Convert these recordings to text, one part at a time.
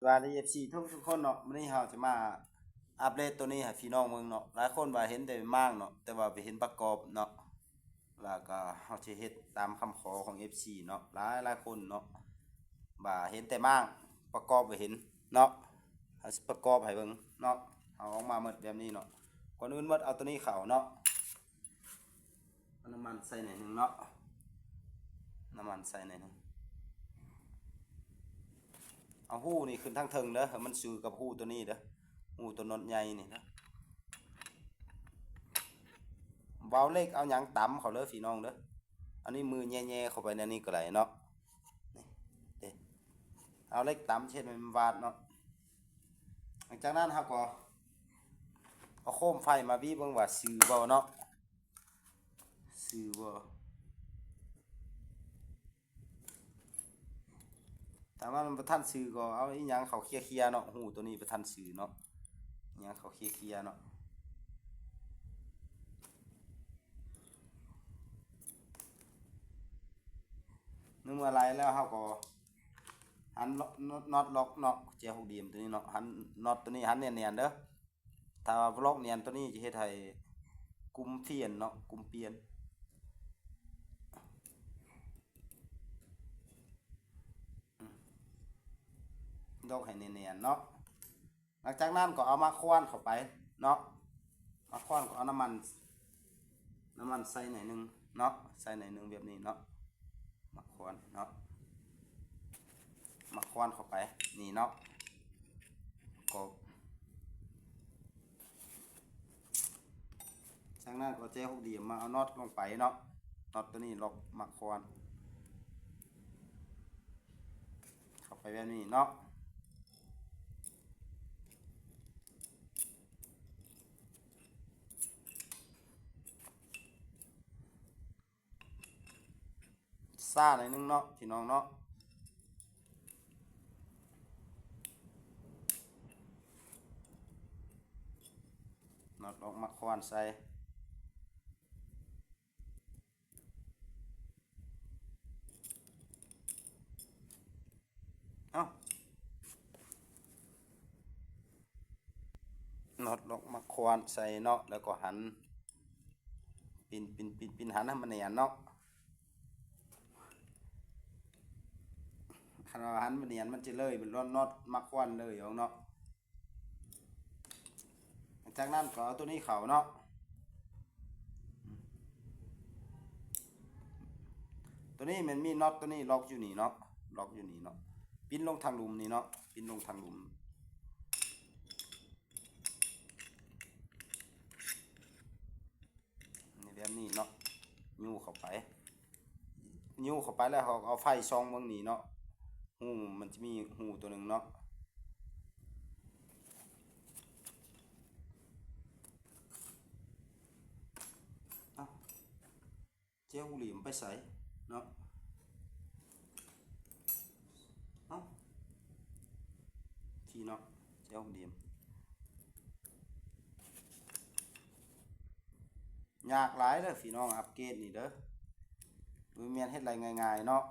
ສະບາຍດີ ເອັຟຊີ ທຸກໆຄົນເນາະ, ມື້ນີ້ເຮົາຈະມາອັບເດດໂຕນີ້ໃຫ້ພີ່ນ້ອງເບິ່ງເນາະ. ຫຼາຍຄົນວ່າເຫັນແຕ່ມ້າງເນາະ ແຕ່ວ່າໄປເຫັນປະກອບເນາະ, ແລ້ວກໍເຮົາຊິເຮັດຕາມຄຳຂໍຂອງ ເອັຟຊີ ເນາະ. ຫຼາຍໆຄົນເນາະ ວ່າເຫັນແຕ່ມ້າງ ປະກອບບໍ່ເຫັນເນາະ, ເຮົາຊິປະກອບໃຫ້ເບິ່ງເນາະ. ເອົາອອກມາໝົດແບບນີ້ເນາະ. ກ່ອນອື່ນໝົດ ເອົາໂຕນີ້ເຂົ້າເນາະ. ເອົານ້ຳມັນໃສ່ໜ້ອຍໜຶ່ງເນາະ, ນ້ຳມັນໃສ່ໜ້ອຍໜຶ່ງ. ເອົາຮູນີ້ຂຶ້ນທາງເທິງເດີ, ໃຫ້ມັນຊື່ກັບຮູໂຕນີ້ເດີ, ຮູໂຕນັອດໃຫຍ່ນີ້ເດີ. ເອົາເຫຼັກເອົາຫຍັງຕຳເຂົ້າເດີພີ່ນ້ອງເດີ. ອັນນີ້ມືແຍ່ໆເຂົ້າໄປໃນນີ້ກໍໄດ້ເນາະ, ນີ້ເດ້. ເອົາເຫຼັກຕຳເຮັດໃຫ້ມັນຫວາດເນາະ. ຫຼັງຈາກນັ້ນເຮົາກໍເອົາໂຄມໄຟມາຫວີເບິ່ງວ່າຊື່ບໍ່ເນາະ. ຊື່ບໍ່? ຖ້າວ່າມັນບໍ່ທັນຊື່ກໍເອົາອີ່ຫຍັງເຂົ້າເຄຍໆເນາະ, ຮູໂຕນີ້ບໍ່ທັນຊື່ເນາະ, ອີ່ຫຍັງເຂົ້າເຄຍໆເນາະ. ໃນເມື່ອໄຫຼແລ້ວເຮົາກໍຫັນ ນັອດລັອກເນາະ, ແຈຫົກຫຼ່ຽມໂຕນີ້ເນາະ, ຫັນນັອດໂຕນີ້ຫັນແໜ້ນໆເດີ. ຖ້າວ່າບໍ່ລັອກແໜ້ນໂຕນີ້ຈະເຮັດໃຫ້ກຸ່ມປ່ຽນເນາະ, ກຸ່ມປ່ຽນ. ລັອກໃຫ້ແໜ້ນໆເນາະ. ຫຼັງຈາກນັ້ນກໍເອົາໝາກຂວານເຂົ້າໄປເນາະ, ໝາກຂວານກໍເອົານ້ຳມັນ ນ້ຳມັນໃສ່ໜ້ອຍໜຶ່ງເນາະ, ໃສ່ໜ້ອຍໜຶ່ງແບບນີ້ເນາະ, ໝາກຂວານເນາະ, ໝາກຂວານເຂົ້າໄປນີ້ເນາະ. ກໍຈາກນັ້ນກໍເອົາແຈຫົກຫຼ່ຽມມາເອົານັອດລົງໄປເນາະ, ນັອດໂຕນີ້ລັອກໝາກຂວານເຂົ້າໄປແບບນີ້ເນາະ. ຊ້າໜ້ອຍໜຶ່ງເນາະພີ່ນ້ອງເນາະ, ນັອດອອກໝາກຂວານໃສ່. ເອົ້າ ນັອດອອກໝາກຂວານໃສ່ເນາະ, ແລ້ວກໍຫັນ ປິ່ນ ປິ່ນ ປິ່ນ ປິ່ນ ຫັນໃຫ້ມັນແໜ້ນເນາະ. ຄັນວ່າຫັນບໍ່ແໜ້ນ ມັນຈະເລີຍ ມັນລັອກນັອດໝາກຂວານເລີຍອອກເນາະ. ຈາກນັ້ນກໍເອົາໂຕນີ້ເຂົ້າເນາະ, ໂຕນີ້ແມ່ນມີນັອດໂຕນີ້ລັອກຢູ່ນີ້ເນາະ, ລັອກຢູ່ນີ້ເນາະ, ປິ່ນລົງທາງລຸ່ມນີ້ເນາະ, ປິ່ນລົງທາງລຸ່ມ. ນີ້ ແບບນີ້ເນາະ, ຍູ້ເຂົ້າໄປ ຍູ້ເຂົ້າໄປແລ້ວເຮົາກໍເອົາໄຟສ່ອງເບິ່ງນີ້ເນາະ, ຮູ ມັນຈະມີຮູໂຕໜຶ່ງເນາະ. ເອົ້າ ແຈຫົກຫຼ່ຽມໄປໃສເນາະ? ເອົ້າ ທີ່ເນາະ ແຈຫົກຫຼ່ຽມ. ຍາກຫຼາຍເດີພີ່ນ້ອງ ອັບເກຣດນີ້ເດີ, ບໍ່ແມ່ນເຮັດໄດ້ງ່າຍໆເນາະ.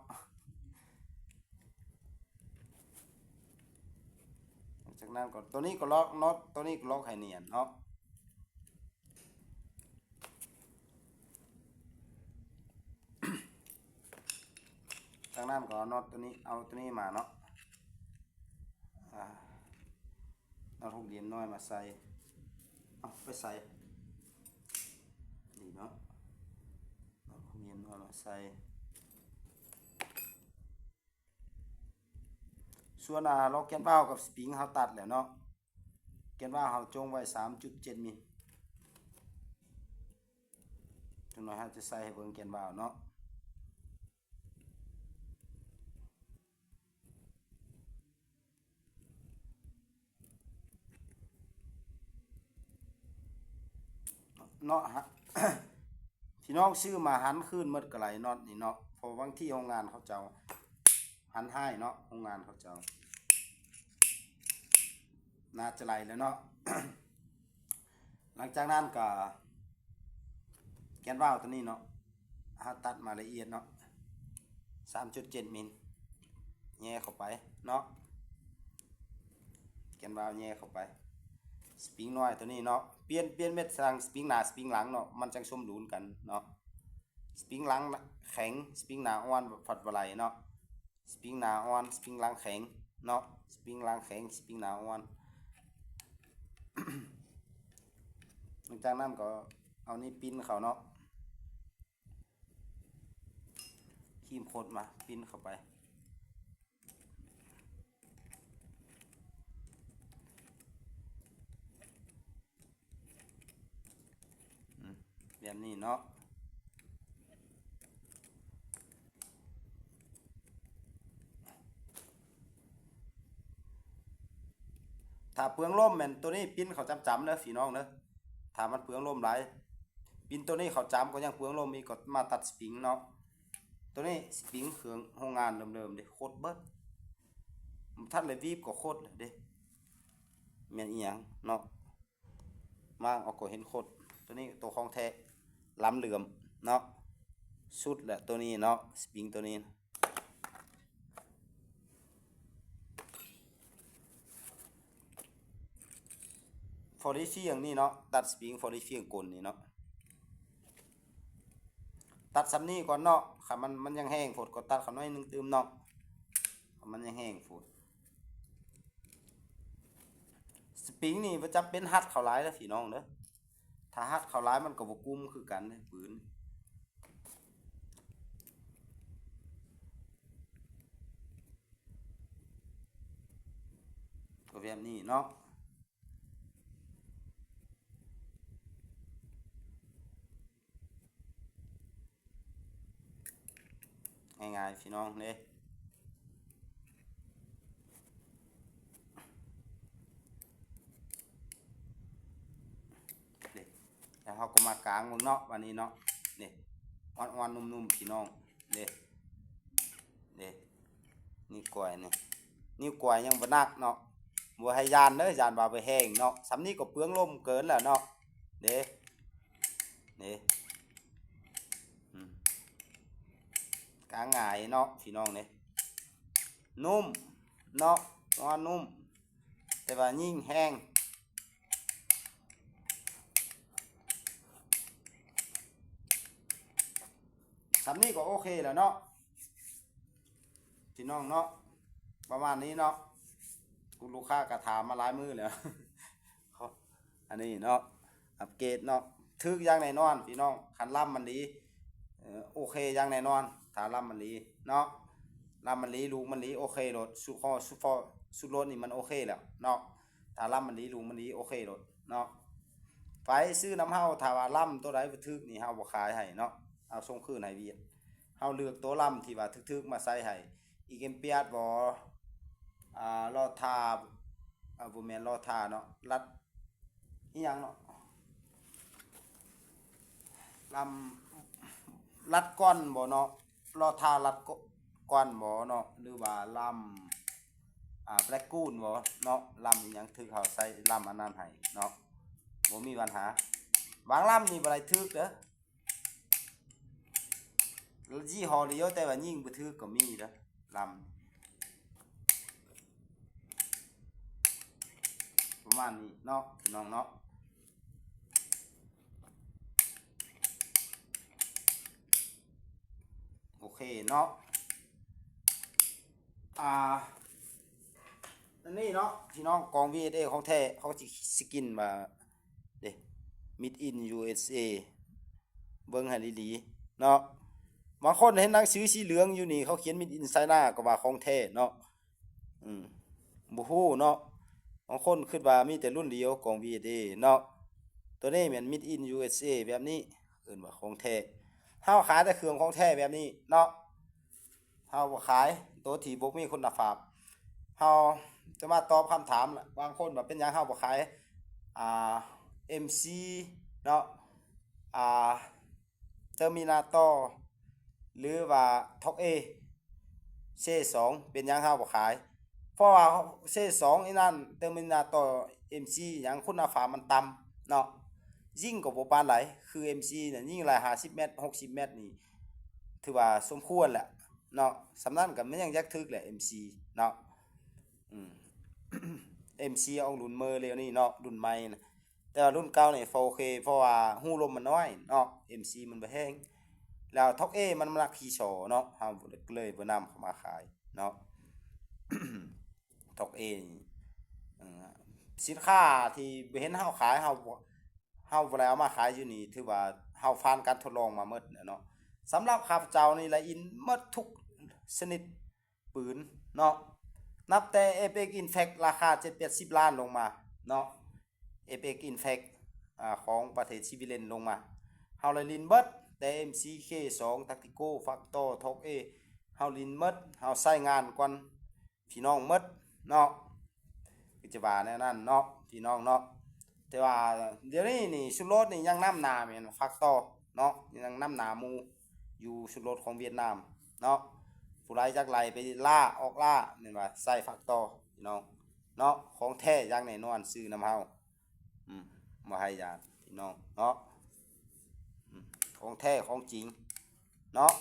ຈາກນັ້ນກໍ ໂຕນີ້ກໍລັອກນັອດ ໂຕນີ້ກໍລັອກໃຫ້ແໜ້ນເນາະ. ຈາກນັ້ນກໍເອົານັອດໂຕນີ້ ເອົາໂຕນີ້ມາເນາະ, ອ່າ ເອົາຫົກຫຼ່ຽມນ້ອຍມາໃສ່. ເອົາໄປໃສ່ ນີ້ເນາະ, ເອົາຫົກຫຼ່ຽມນ້ອຍມາໃສ່. ສ່ວນ ອ່າ ລັອກແກນວາວກັບສະປຣິງເຮົາຕັດແລ້ວເນາະ, ແກນວາວເຮົາຈົ່ງໄວ້ສາມຈຸດເຈັດມິນ. ຈັກໜ້ອຍເຮົາຈະໃສ່ໃຫ້ເບິ່ງແກນວາວເນາະ. ເນາະ ຮະ ພີ່ນ້ອງຊື້ມາຫັນຄືນໝົດກໍໄດ້ ນັອດນີ້ເນາະ, ເພາະບາງທີໂຮງງານເຂົາເຈົ້າຫັນຮ້າຍເນາະ, ໂຮງງານເຂົາເຈົ້າໜ້າຈະໄດ້ແລ້ວເນາະ. ຫຼັງຈາກນັ້ນກໍແກນວາວຕົວນີ້ເນາະ, ເຮົາຕັດມາລະອຽດເນາະ ສາມຈຸດເຈັດມິນ ແຍ່ເຂົ້າໄປເນາະ. ນວາວແຍ່ເຂົ້າໄປ. ສະປຣິງນ້ອຍໂຕນີ້ເນາະ ປ່ຽນ ປ່ຽນເມັດສັງສະປຣິງໜ້າສະປຣິງຫຼັງເນາະ ມັນຈັ່ງສົມດຸນກັນເນາະ. ສະປຣິງຫຼັງແຂງ ສະປຣິງໜ້າອ່ອນ ພັດບໍ່ໄຫຼເນາະ. ສະປຣິງໜ້າອ່ອນ ສະປຣິງຫຼັງແຂງເນາະ ສະປຣິງຫຼັງແຂງ ສະປຣິງໜ້າອ່ອນ. ຫຼັງຈາກນັ້ນກໍເອົານີ້ປິ່ນເຂົ້າເນາະ ຄີມໂຄດມາປິ່ນເຂົ້າໄປ. ອືມ ແບບນີ້ເນາະ. ຖ້າເປືອງລົມແມ່ນໂຕນີ້ປິ່ນເຂົ້າຈ້ຳໆເດີພີ່ນ້ອງເດີ. ຖ້າມັນເປືອງລົມຫຼາຍ ປິ່ນໂຕນີ້ເຂົ້າຈ້ຳກໍຍັງເປືອງລົມອີກ ກໍມາຕັດສະປຣິງເນາະ. ໂຕນີ້ສະປຣິງເຄື່ອງໂຮງງານເດີມໆເດ້ ໂຄດເບິດ. ບໍ່ທັນໄດ້ຫວີບກໍໂຄດແລ້ວເດ້. ແມ່ນອີ່ຫຍັງເນາະ ມາເອົາກໍເຫັນໂຄດ. ໂຕນີ້ໂຕຂອງແທ້ ລຳເຫຼື້ອມເນາະ ສຸດແຫຼະໂຕນີ້ເນາະ ສະປຣິງໂຕນີ້. ພໍດີຟຽງນີ້ເນາະ ຕັດສະປຣິງພໍດີຟຽງກົ້ນນີ້ເນາະ. ຕັດສ່ຳນີ້ກ່ອນເນາະ ຄັນມັນ ມັນຍັງແຫ້ງໂພດກໍຕັດເຂົ້າໜ້ອຍໜຶ່ງຕື່ມເນາະ ຄັນມັນຍັງແຫ້ງໂພດ. ສະປຣິງນີ້ບໍ່ຈຳເປັນຮັດເຂົ້າຫຼາຍເດີພີ່ນ້ອງເດີ. ຖ້າຮັດເຂົ້າຫຼາຍມັນກໍບໍ່ກຸມຄືກັນເດ້ປືນ. ກໍແບບນີ້ເນາະ. ງ່າຍໆ ພີ່ນ້ອງເດ້ ແລ້ວເຮົາກໍມາກາງເບິ່ງເນາະ ບາດນີ້ເນາະ ນີ້ ອ່ອນໆ ນຸ້ມໆ ພີ່ນ້ອງເດ້ ເດ້. ນິ້ວກ້ອຍນີ້ ນິ້ວກ້ອຍຍັງບໍ່ໜັກເນາະ ບໍ່ໃຫ້ຢ້ານເດີ ຢ້ານວ່າບໍ່ແຫ້ງເນາະ. ສ່ຳນີ້ກໍເປືອງລົມເກີນແລ້ວເນາະ ເດ້ ເດ້ ອືມ ກາງງ່າຍເນາະ ພີ່ນ້ອງເດ້ ນຸ້ມເນາະ ງອນຸ້ມ ແຕ່ວ່າຍິງແຮງ. ສ່ຳນີ້ກໍໂອເຄແລ້ວເນາະ ພີ່ນ້ອງເນາະ ປະມານນີ້ເນາະ. ລູກຄ້າກໍຖາມມາຫຼາຍມື້ແລ້ວ ອັນນີ້ເນາະ ອັບເກຣດເນາະ ຖືກຢ່າງແນ່ນອນພີ່ນ້ອງ. ຄັນລຳມັນດີ ເອີ ໂອເຄຢ່າງແນ່ນອນ ຖ້າລຳມັນດີເນາະ ລຳມັນດີ ລູກມັນດີ ໂອເຄໂລດ ຊຸ ຄໍ ຊຸ ຟໍ ຊຸລົດນີ້ມັນໂອເຄແລ້ວເນາະ. ຖ້າລຳມັນດີ ລູກມັນດີ ໂອເຄໂລດເນາະ. ໃຜຊື້ນຳເຮົາ ຖ້າວ່າລຳໂຕໃດບໍ່ຖືກນີ້ ເຮົາບໍ່ຂາຍໃຫ້ເນາະ ເຮົາສົ່ງຄືນໃຫ້ຫວຽດ. ເຮົາເລືອກໂຕລຳທີ່ວ່າຖືກໆມາໃສ່ໃຫ້ ອີກເອັມປຽດບໍ ອ່າ ລໍທ່າ ອ່າ ບໍ່ແມ່ນລໍທ່າເນາະ ລັດ ອີ່ຫຍັງເນາະ ລຳ ລັດກ່ອນບໍເນາະ ລໍທ່າລັດກ່ອນບໍເນາະ ຫຼືວ່າລຳ ອ່າ ແບລັກກູນບໍເນາະ ລຳອີ່ຫຍັງຖືກເຮົາໃສ່ລຳອັນນັ້ນໃຫ້ເນາະ ບໍ່ມີບັນຫາ. ບາງລຳນີ້ບໍ່ໄດ້ຖືກເດີ ຍີ່ຫໍ້ດຽວ ແຕ່ວ່າຍິງບໍ່ຖືກກໍມີເດີ ລຳ ປະມານນີ້ເນາະ ພີ່ນ້ອງເນາະ. ໂອເຄເນາະ ອ່າ ອັນນີ້ເນາະ ພີ່ນ້ອງ ກອງ ວີເອສເອ ຂອງແທ້ ເຂົາຊິ ສະກິນວ່າ ເດ້ Made in ຢູເອສເອ ເບິ່ງໃຫ້ດີໆເນາະ. ບາງຄົນເຫັນໜັງສືສີເຫຼືອງຢູ່ນີ້ ເຂົາຂຽນ Made in China ກໍວ່າຂອງແທ້ເນາະ. ອືມ ບໍ່ຮູ້ເນາະ ບາງຄົນຄິດວ່າມີແຕ່ລຸ້ນດຽວ ກອງ ວີເອສເອ ເນາະ. ໂຕນີ້ແມ່ນ Made in ຢູເອສເອ ແບບນີ້ ເອີ້ນວ່າຂອງແທ້. ເຮົາຂາຍແຕ່ເຄື່ອງຂອງແທ້ແບບນີ້ເນາະ ເຮົາບໍ່ຂາຍໂຕທີ່ບໍ່ມີຄຸນນະພາບ. ເຮົາຈະມາຕອບຄຳຖາມ ບາງຄົນວ່າເປັນຫຍັງເຮົາບໍ່ຂາຍ ອ່າ ເອັມຊີ ເນາະ ອ່າ Terminator ຫຼືວ່າ Torch A ເຊສອງ ເປັນຫຍັງເຮົາບໍ່ຂາຍ? ເພາະວ່າເຊສອງອີ່ນັ້ນ Terminator ເອັມຊີ ຫຍັງ ຄຸນນະພາບມັນຕ່ຳເນາະ ຍິງກໍບໍ່ປານໃດ ຄືເອັມຊີນະ ຍິງໄດ້ຫ້າສິບແມັດ ຫົກສິບແມັດນີ້ ຖືວ່າສົມຄວນແຫຼະເນາະ. ສ່ຳນັ້ນກໍແມ່ນຍັງຢາກຖືກແຫຼະ ເອັມຊີ ເນາະ ອືມ. ເອັມຊີອອກລຸ້ນເມີແລ້ວນີ້ເນາະ ລຸ້ນໃໝ່ນະ ແຕ່ວ່າລຸ້ນເກົ່ານີ້ໂອເຄ ເພາະວ່າຮູລົມມັນນ້ອຍເນາະ ເອັມຊີມັນບໍ່ແຮງ ແລ້ວທັອກເອມັນໜັກຂີ້ສໍ້ເນາະ ເຮົາເລີຍບໍ່ນຳເຂົ້າມາຂາຍເນາະ ທັອກເອນີ້ ເອີ ສິນຄ້າທີ່ບໍ່ເຫັນເຮົາຂາຍ ເຮົາບໍ່ ເຮົາບໍ່ໄດ້ເອົາມາຂາຍຢູ່ນີ້ ຖືວ່າເຮົາຜ່ານການທົດລອງມາໝົດແລ້ວເນາະ ສຳລັບຂ້າພະເຈົ້ານີ້ລະອິນໝົດທຸກຊະນິດ ປືນເນາະ ນັບແຕ່ເອເປັກອິນແຟັກ ລາຄາເຈັດແປດສິບລ້ານລົງມາເນາະ ເອເປັກອິນແຟັກ ອາ ຂອງປະເທດສະວີເດັນລົງມາ ເຮົາໄດ້ຫຼິ້ນເບິດ ແຕ່ເອັມຊີເຄສອງ ແທັກຕິໂກ ແຟັກເຕີ ທັອກເອ ເຮົາຫຼິ້ນເບິດ ເຮົາໃຊ້ງານກ່ອນພີ່ນ້ອງໝົດເນາະ ຄືຈະວ່າແນວນັ້ນເນາະພີ່ນ້ອງເນາະ ແຕ່ວ່າດຽວນີ້ນີ້ຊຸໂລດນີ້ຍັງນຳໜ້າແມ່ນແຟັກເຕີເນາະ ຍັງນຳໜ້າໝູ່ຢູ່ຊຸໂລດຂອງຫວຽດນາມເນາະ ຜູ້ໃດຢາກໄລ່ໄປລ່າອອກລ່າແມ່ນວ່າໃສ່ແຟັກເຕີພີ່ນ້ອງເນາະ ຂອງແທ້ຢ່າງແນ່ນອນ ຊື້ນຳເຮົາ ອືມ ບໍ່ໃຫ້ຢ້ານພີ່ນ້ອງເນາະ ອືມ ຂອງແທ້ຂອງຈິງເນາະ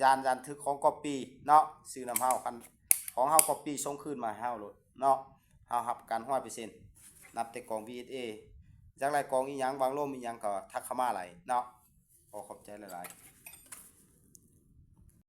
ຢ້ານ ຢ້ານຖືກຂອງກັອບປີ້ເນາະ ຊື້ນຳເຮົາ ຄັນຂອງເຮົາກັອບປີ້ສົ່ງຄືນມາໃຫ້ເຮົາໂລດເນາະ ເຮົາຮັບປະກັນຮ້ອຍເປີເຊັນ ນັບແຕ່ກອງວີເອັສເອ ຢາກໄດ້ກອງອີ່ຫຍັງ ບັງລົມອີ່ຫຍັງກໍທັກເຂົ້າມາໄດ້ເນາະ ຂໍຂອບໃຈຫຼາຍໆ.